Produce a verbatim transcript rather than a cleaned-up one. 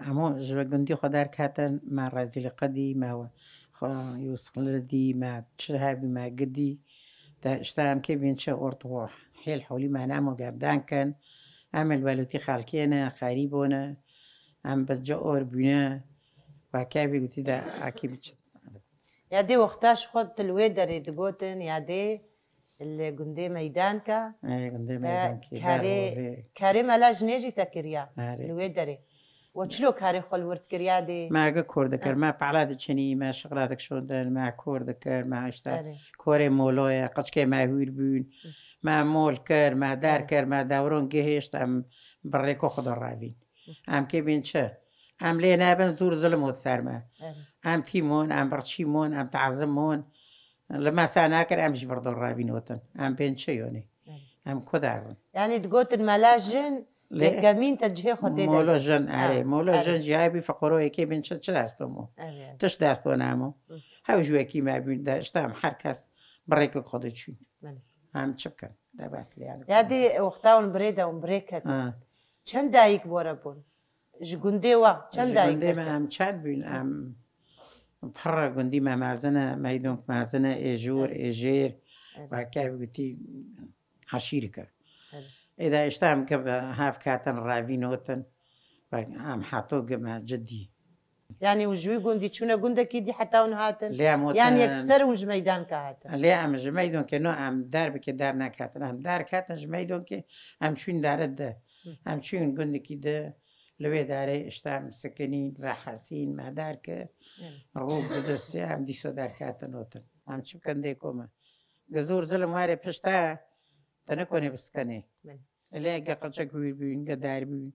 Hemû ji gundî xwe derketin, me rezîlîqe dî, me xwe yûsxli dî, me çi hebî me gidî. De işte em kê bîn çi ortixwe hêl hewlî me nemo gerden kin. Em li welûtî xelkê ne, xerîbo ne. Em bi ci or bûne. Weke bî gotî de akî bi çi. Yadê wexta ji xwe tu li wê derê digotin, yadê li gundê Meydanka. Ê, gundê Meydankî, karê, ber karê mela jinê jî te kiriya Erê. Li wê derê. We çilo karê xwe li wir dikir yadê? Me gi kor dikir, me pala diçinî, me şixla dikişandin, me kor dikir, me işte Erê. korê moloye, qiçkê me hûr bûn. Me mol kir, me der kir, me dewron gihişt, em bi rêko xwe de revîn. Em kê bîn çi? Em lê nebin zûr zilim ot ser me. Erê. Em tîmon, em birçîmon, em tazimon. Li me se nakir, em ji vir de revîn otin. Em bên çi yonê? Em ku derin? Yani digotin mela jin Lê- yekemîn te cihê xwe tê de. Molo jin, erê. Ha, Molo erê. jin jiyayê bî fiqoroyê kê bîn çi, çi desto mo? Erê. Tiş desto nemo. Hew ji wekî me bûn de işte em her kes bi rêkek xwe de çûn. Belê. Em çi bikin? De bes lê yani. Yadê wexta hûn birê de hûn birê ketin. Ha. Çend dayik bore bûn? Ji gundê wa çend Ji dayik gundê me derketin? Em çend bûn? Em pir gundî me mezin e, meydonk mezin e, êjor, êjêr. Evet. Weke gotî eşîrike. Evet. Ê de işte em gi hev ketin revîn otin. Ve em heto gi me cidî. Yani û ji wî gundî çûne gundekî dî heta hûn hatin? Lê em otin- Yani yekser hûn ji Meydanka hatin? Lê em ji meydonkê no em der bike der neketin. Em der ketin ji meydonkê em çûn dere de. Em çûn gundekî de li wê derê işte em sikinîn ve hesîn me der ki rû bidisê em dîso derketin otin. Em çi bikin dê ku me? Gi zor zilim were pişte te nikonê bisikinê. Belê. Lê ge qiçek hûr bûn, ge der bûn.